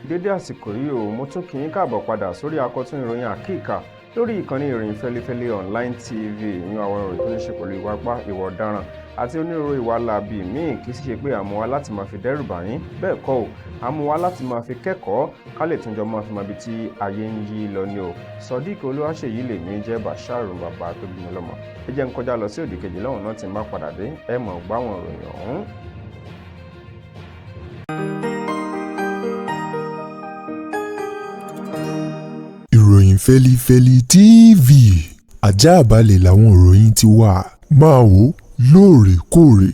Dédé àsìkò yìí o, mo tún kí yín káàbọ̀ padà sórí akọ́tún ìròyìn àkíkà lórí ìkànnì ìròyìn Fẹ́lifẹ́li Online TV. Ìyún àwọn ìròyìn tó ní ṣe pẹ̀lú ìwà ipá, ìwà ọ̀daràn àti onírúurú ìwà láabi míì. Kì í sì ṣe pé àmú wa láti máa fi dẹ́rù bà yín, bẹ́ẹ̀ kọ́ o, àmú wa láti máa fi kẹ́kọ̀ọ́ ká lè túnjọ máa fi mọ ibi tí ayé ń yí lọ ni o. Sodiq Olúwaṣèyí lèmi jẹ́, Basharu bàbá tó bí mi lọ́mọ. Ẹ jẹ́ ń kọjá lọ sí òdì kejì lọ́hùn náà, tí n bá padà dé, ẹ mọ̀ gbáwọn ìròyìn ọ̀hún. Ìròyìn Fẹ́lifẹ́li TV, àjààbálẹ̀ làwọn ìròyìn ti wà, máa wò ó lóòrèkóòrè.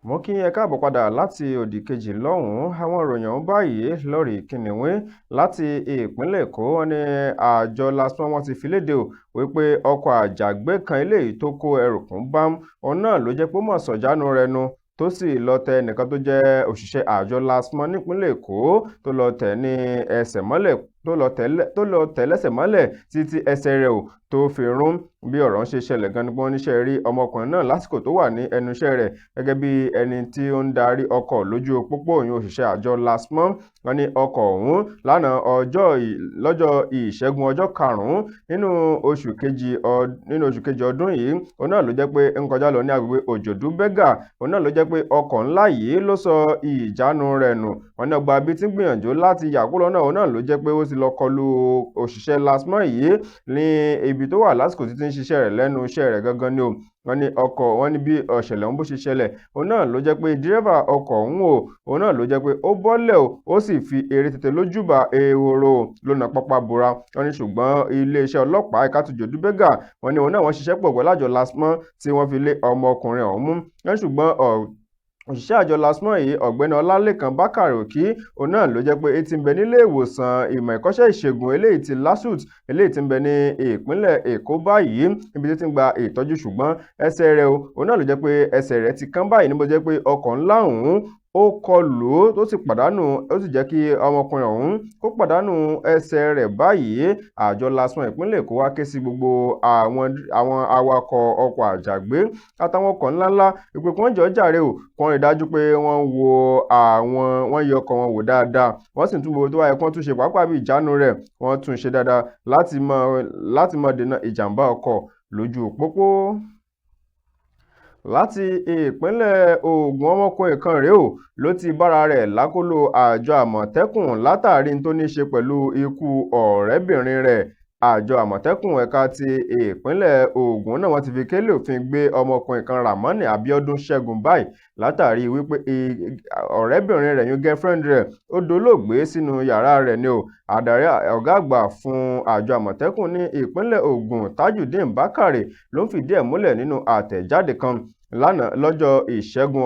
Mo kí ẹ káàbọ̀ padà láti òdì kejì lọ́hùn-ún. Àwọn ìròyìn ọ̀hún báyìí lórí kìnìún láti ìpínlẹ̀ Èkó. Wọn ní àjọ LASTMA wọn ti fi léde o wípé ọkọ̀ àjàgbé kan eléyìí tó kó ẹrù kún bám, òun náà ló jẹ́ pé ó mọ̀ sọ̀jánu rẹ̀ nu, tó sì lọ tẹ ẹnìkan tó jẹ́ òṣìṣẹ́ àjọ LASTMA nípínlẹ̀ Èkó, tó lọ tẹ̀ ní ẹsẹ̀ mọ́lẹ̀, tó lọ tẹ̀ lẹ́sẹ̀ mọ́lẹ̀ títí ẹsẹ̀ rẹ̀ ò tó fi rún. Bí ọ̀rọ̀ ń ṣe ṣẹlẹ̀ gan ni pé wọ́n níṣẹ́ rí ọmọkùnrin náà lásìkò tó wà ní ẹnu iṣẹ́ rẹ̀ gẹ́gẹ́ bí ẹni tí ó ń darí ọkọ̀ lójú pópó, òyìn òṣìṣẹ́ àjọ LASTMA. Wọ́n ní ọkọ̀ ọ̀hún lánàá ọjọ́ lọ́jọ́ ìṣẹ́gun, ọjọ́ 5 nínú oṣù kejì, nínú oṣù kejì ọdún yìí, òun náà ló jẹ́ pé ń kọjá lọ ní agbègbè Òjòdú Bẹ́gà. Òun náà ló jẹ́ pé ọkọ̀ ńlá yìí ló sọ ìjánu rẹ̀ nù. Wọ́n ní ọgbà bíi tí ń gbìyànjú láti yà kúrò lọ́nà, òun náà ló jẹ́ pé ó sì lọ kọlu òṣìṣẹ́ LASTMA yìí ní ibi tó wà lásìkò títí ń ṣiṣẹ́ rẹ̀ lẹ́nu iṣẹ́ rẹ̀ gangan ni o. Wọ́n ní ọkọ̀, wọ́n ní bí ọ̀ṣẹ̀lẹ̀ ọ̀hún bó ṣe ṣẹlẹ̀, òun náà ló jẹ́ pé dírẹ́fà ọkọ̀ ọ̀hún o, òun náà ló jẹ́ pé ó bọ́lẹ̀ o, ó sì fi eré tètè lójúbà ehoro lónà pápá bora. Wọ́n ní ṣùgbọ́n iléeṣẹ́ ọlọ́pàá ẹ̀ka tó Òjòdú Bẹ́gà, wọ́n ní òun náà wọ́n ṣiṣẹ́ pọ̀ pẹ̀lú àjọ LASTMA tí wọ́n fi lé ọmọkùnrin ọ̀hún mú. Wọ́n ní ṣùgbọ́n òṣìṣẹ́ àjọ LASTMA yìí, ọ̀gbẹ́ni Ọlálékan Bákàrè Òkí, òun náà ló jẹ́ pé etí ń bẹ nílé ìwòsàn ìmọ̀ ẹ̀kọ́ṣẹ́ ìṣègùn eléyìí ti LASUTH eléyìí tí ń bẹ ní ìpínlẹ̀ Èkó báyìí, níbi tí ó ti ń gba ìtọ́jú. Ṣùgbọ́n ẹsẹ̀ rẹ̀ o, òun náà ló jẹ́ pé ẹsẹ̀ rẹ̀ ti kán báyìí, níbo jẹ́ pé ọkọ̀ ńlá ọ̀hún ó kọlù ú tó sì pàdánù, ó sì jẹ́ kí ọmọkùnrin ọ̀hún kó pàdánù ẹsẹ̀ rẹ̀ báyìí. Àjọ LASTMA ìpínlẹ̀ Èkó wá ké sí gbogbo àwọn awakọ̀ ọkọ̀ àjàgbé àtàwọn ọkọ̀ ńláńlá ìpè kí wọ́n jọ̀ọ́ jàre o, kí wọ́n rí dájú pé wọ́n wo àwọn wọ́n yẹ ọkọ̀ wọn wò dáadáa, wọ́n sì tún gbogbo tó wáyé kí wọ́n tún ṣe, pàápàá bí ìjánu rẹ̀ wọ́n tún ṣe dáadáa láti mọ dènà ìjàmbá ọkọ̀ lójú pópó. Láti ìpínlẹ̀ Ògùn, ọmọkùnrin kan rèé o ló ti bára rẹ̀ lákọlò àjọ Àmọ̀tẹ́kùn látàrí tó ní í ṣe pẹ̀lú ikú ọ̀rẹ́bìnrin rẹ̀. Àjọ Àmọ̀tẹ́kùn ẹ̀ka ti ìpínlẹ̀ Ògùn náà wọ́n ti fi kélé òfin gbé ọmọkùnrin kan, Ramoni Abiodun Ṣẹ́gun, báyìí látàrí wípé ọ̀rẹ́bìnrin rẹ̀ yún girlfriend rẹ̀ ó dolóògbé sínú yàrá rẹ̀ ni o. Adarí ọ̀gá àgbà fún àjọ Àmọ̀tẹ́kùn ní ìpínlẹ̀ Ògùn, Tajudeen Bakare, ló ń fìdí ẹ̀ múlẹ̀ nínú àtẹ̀jáde kan lánàá lọ́jọ́ ìṣẹ́gun,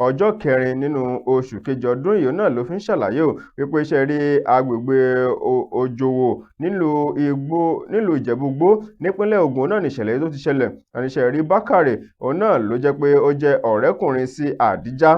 ọjọ́ 4 nínú oṣù kejì ọdún yìí. Náà ló fi ń ṣàlàyé o wípé iṣẹ́ rí agbègbè Òjòwò nílùú Ìjẹ̀bú-Igbó nípínlẹ̀ Ògùn náà nìṣẹ̀lẹ̀ tó ti ṣẹlẹ̀. Oníṣẹ́ rí Bákàrè, òun náà ló jẹ́ pé ó jẹ́ ọ̀rẹ́kùnrin sí Àdíjá,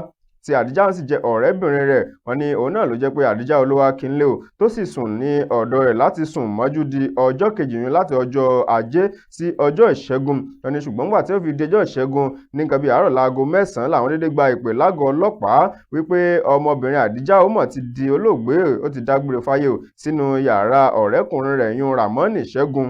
tí Àdíjá sì jẹ́ ọ̀rẹ́bìnrin rẹ̀. Wọ́n ní òun náà ló jẹ́ pé Àdíjá Olúwakínlé o tó sì sùn ní ọ̀dọ̀ rẹ̀ láti sùn mọ́jú di ọjọ́ kejì yún láti ọjọ́ ajé sí ọjọ́ ìṣẹ́gun. Wọ́n ní ṣùgbọ́n nígbà tí ó fi di ọjọ́ ìṣẹ́gun ní nǹkan bíi àárọ̀ láago 9 làwọn dédé gba ìpè lágọ̀ọ́ ọlọ́pàá wípé ọmọbìnrin Àdíjá ó mọ̀ ti di olóògbé, ó ti dágbére fáyé o sínú yàrá ọ̀rẹ́kùnrin rẹ̀ yún Ramoni Ṣẹ́gun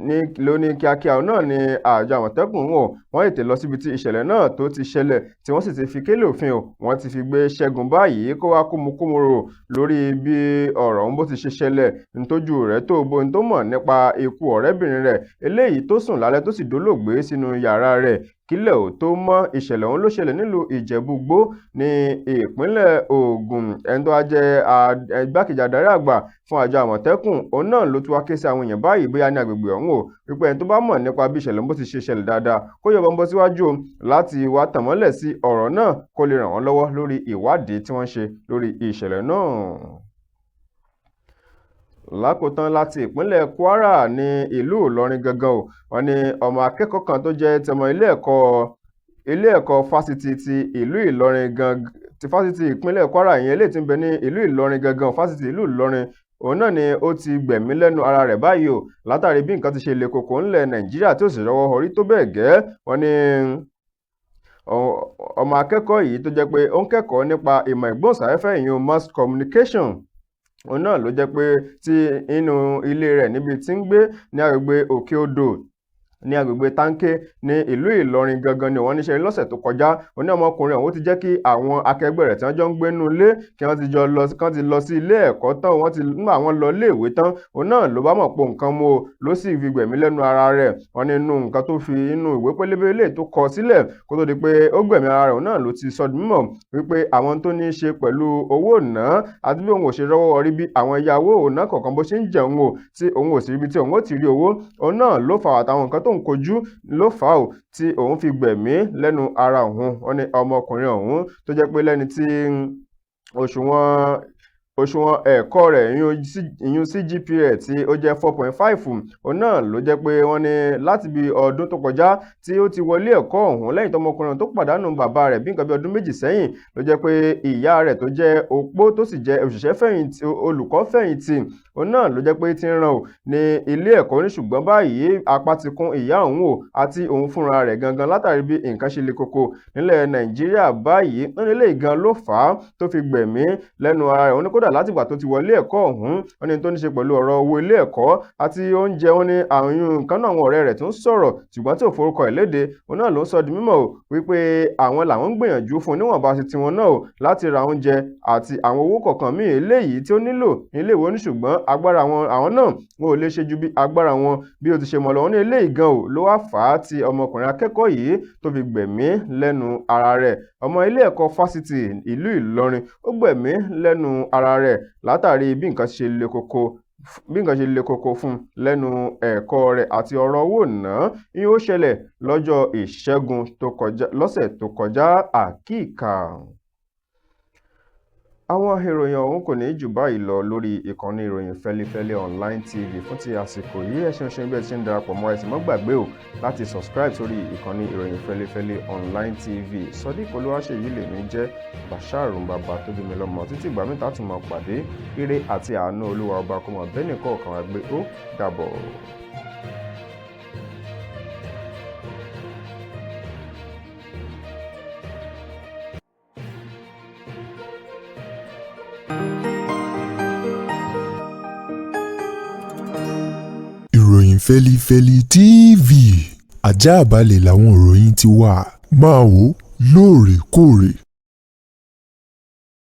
ní ló ní kíákíá. Náà ni àjọ Àmọ̀tẹ́kùn wò, wọ́n tètè lọ síbi tí ìṣẹ̀lẹ̀ náà tó ti ṣẹlẹ̀, tí wọ́n sì ti fi kélé òfin o, wọ́n ti fi gbé Ṣẹ́gun báyìí kó wá kúmukúmu rò lórí bí ọ̀rọ̀ ọ̀hún bó ti ṣe ṣẹlẹ̀, ntójú rẹ̀ tó bo ní tó mọ̀ nípa ikú ọ̀rẹ́bìnrin rẹ̀ eléyìí tó sùn lálẹ́ tó sì dolóògbé sínú yàrá rẹ̀ kílẹ̀ ò tó mọ́. Ìṣẹ̀lẹ̀ ọ̀hún ló ṣẹlẹ̀ nílùú Ìjẹ̀bú-Igbó ní ìpínlẹ̀ Ògùn. Ẹni tó wá jẹ́ igbákejì adarí àgbà fún àjọ Àmọ̀tẹ́kùn, òun náà ló tún wá ké sí àwọn èèyàn báyìí bóyá ní agbègbè ọ̀hún o wípé ẹni tó bá mọ̀ nípa bí ìṣẹ̀lẹ̀ ọ̀hún bó ti ṣe ṣẹlẹ̀ dáadáa kó yọ bọ́ńbọ́ síwájú o láti wá tàn mọ́lẹ̀ sí ọ̀rọ̀ náà kó lè ràn wọ́n lọ́wọ́ lórí ìwádìí tí wọ́n ń ṣe lórí ìṣẹ̀lẹ̀ náà. Lákòótán, láti ìpínlẹ̀ Kwara ní ìlú Ìlọrin gangan o, wọ́n ní ọmọ akẹ́kọ̀ọ́ kan tó jẹ́ tọmọ ilé ẹ̀kọ́ fásitì ti ìlú Ìlọrin gan ti fásitì ìpínlẹ̀ Kwara ìyẹn eléyìí tí ń bẹ ní ìlú Ìlọrin gangan, fásitì ìlú Ìlọrin, Òun náà ni ó ti gbẹ̀mí lẹ́nu ara rẹ̀ báyìí o, látàrí bí nǹkan ti ṣe le koko ńlẹ̀ Nàìjíríà tí ó sì rọ́wọ́ họrí tó bẹ́ẹ̀ gẹ́. Wọ́n ní ọmọ akẹ́kọ̀ọ́ yìí tó jẹ́ pé ó ń kẹ́kọ̀ọ́ nípa ìmọ̀ ìgbóhùnsáfẹ́fẹ́, ìyún mass communication, òun náà ló jẹ́ pé tí inú ilé rẹ̀ níbi tí ń gbé ní agbègbè Òkè Odò ní agbègbè Táńké ní ìlú Ìlọrin gangan ni wọ́n níṣẹ́ lọ́sẹ̀ tó kọjá. Ó ní ọmọkùnrin ọ̀hún ti jẹ́ kí àwọn akẹgbẹ́ rẹ̀ tí wọ́n jọ ń gbé nínú ilé kí wọ́n ti jọ lọ, kán ti lọ sí ilé ẹ̀kọ́ tán. Wọ́n ti nígbà wọ́n lọ ilé ìwé tán, òun náà ló bá mọ̀ pé nǹkan mú o, ló sì fi gbẹ̀mí lẹ́nu ara rẹ̀. Wọ́n ní inú nǹkan tó fi inú ìwé pélébé lè tó kọ sílẹ̀ kó tó di pé ó gbẹ̀mí ara rẹ̀, òun náà ló ti sọ di mímọ̀ wípé àwọn tó ní í ṣe pẹ̀lú owó ìná àti bí òun ò ṣe rọ́wọ́ rí, bí àwọn ìyàwó òun náà kọ̀ọ̀kan bó ṣe ń jẹun o, tí òun ò sì ríbi tí òun ó ti rí owó, òun náà ló fà àtàwọn nǹkan tó ń kojú ló fà á tí òun fi gbẹ̀mí lẹ́nu ara òun. Wọ́n ní ọmọkùnrin ọ̀hún tó jẹ́ pé lẹ́ni tí òṣùwọ̀n ẹ̀kọ́ rẹ̀, ìyún CGPA tí ó jẹ́ 4.5, òun náà ló jẹ́ pé wọ́n ní láti bí ọdún tó kọjá tí ó ti wọlé ẹ̀kọ́ ọ̀hún, lẹ́yìn tọmọkùnrin tó pàdánù bàbá rẹ̀ bí nǹkan bí ọdún 2 sẹ́yìn, ló jẹ́ pé ìyá rẹ̀ tó jẹ́ opó tó sì jẹ́ òṣìṣẹ́ fẹ̀yìntì, olùkọ́ fẹ̀yìntì, òun náà ló jẹ́ pé ti ń ràn ò ní ilé ẹ̀kọ́ ní. Ṣùgbọ́n báyìí apá ti kún ìyá òun o àti òun fúnra rẹ̀ gangan látàrí bí nǹkan ṣe le koko nílẹ̀ Nàìjíríà báyìí. Wọ́n ní eléyìí gan ló fà á tó fi gbẹ̀mí lẹ́nu ara rẹ̀. Wọ́n ní kódà látìgbà tó ti wọlé ẹ̀kọ́ ọ̀hún, wọ́n ní tó ní ṣe pẹ̀lú ọ̀rọ̀ owó ilé ẹ̀kọ́ àti oúnjẹ, wọ́n ní àwọn nǹkan náà, àwọn ọ̀rẹ́ rẹ̀ tó ń sọ̀rọ̀ ṣùgbọ́n tí ò forúkọ ẹ̀ léde, òun náà ló ń sọ di mímọ̀ o wípé àwọn làwọn ń gbìyànjú fún níwọ̀nba sí tiwọn náà o láti ra oúnjẹ àti àwọn owó kọ̀ọ̀kan míì eléyìí tí ó nílò nílé ìwé ní, ṣùgbọ́n agbára àwọn náà wọn ò lè ṣe ju bí agbára wọn bí ó ti ṣe mọ̀ lọ. Wọ́n ní eléyìí gan o ló wá fà á tí ọmọkùnrin akẹ́kọ̀ọ́ yìí tó fi gbẹ̀mí lẹ́nu ara rẹ̀. Ọmọ ilé ẹ̀kọ́ fásitì ìlú Ìlọrin ó gbẹ̀mí lẹ́nu ara rẹ̀ látàrí bí nǹkan ṣe le koko fún lẹ́nu ẹ̀kọ́ rẹ̀ àti ọ̀rọ̀ owó náà. Ìyẹn ó ṣẹlẹ̀ lọ́jọ́ Ìṣẹ́gun tó kọjá, lọ́sẹ̀ tó kọjá. Àkíkà àwọn ìròyìn ọ̀hún kò ní jù báyìí lọ lórí ìkànnì ìròyìn Fẹ́lifẹ́li Online TV fún ti àsìkò yìí. Ẹ ṣeun ṣeun bí ẹ ti ń darapọ̀ mọ́. Ẹ sì mọ́ gbàgbé o láti subscribe sórí ìkànnì ìròyìn Fẹ́lifẹ́li Online TV. Sodiq Olúwaṣèyí lèmi jẹ́, Bashar bàbá tó bí mi lọ́mọ. Títí ìgbà mìíràn tún máa pàdé, ire àti àánú Olúwa ọba kó mọ̀ bẹ́ẹ̀ nìkan ọ̀kan wá gbé. Ó dàbọ̀. Ìròyìn Fẹ́lifẹ́li TV, ajáàbalẹ̀ làwọn ìròyìn ti wà. Máa wò lóòrèkóòrè.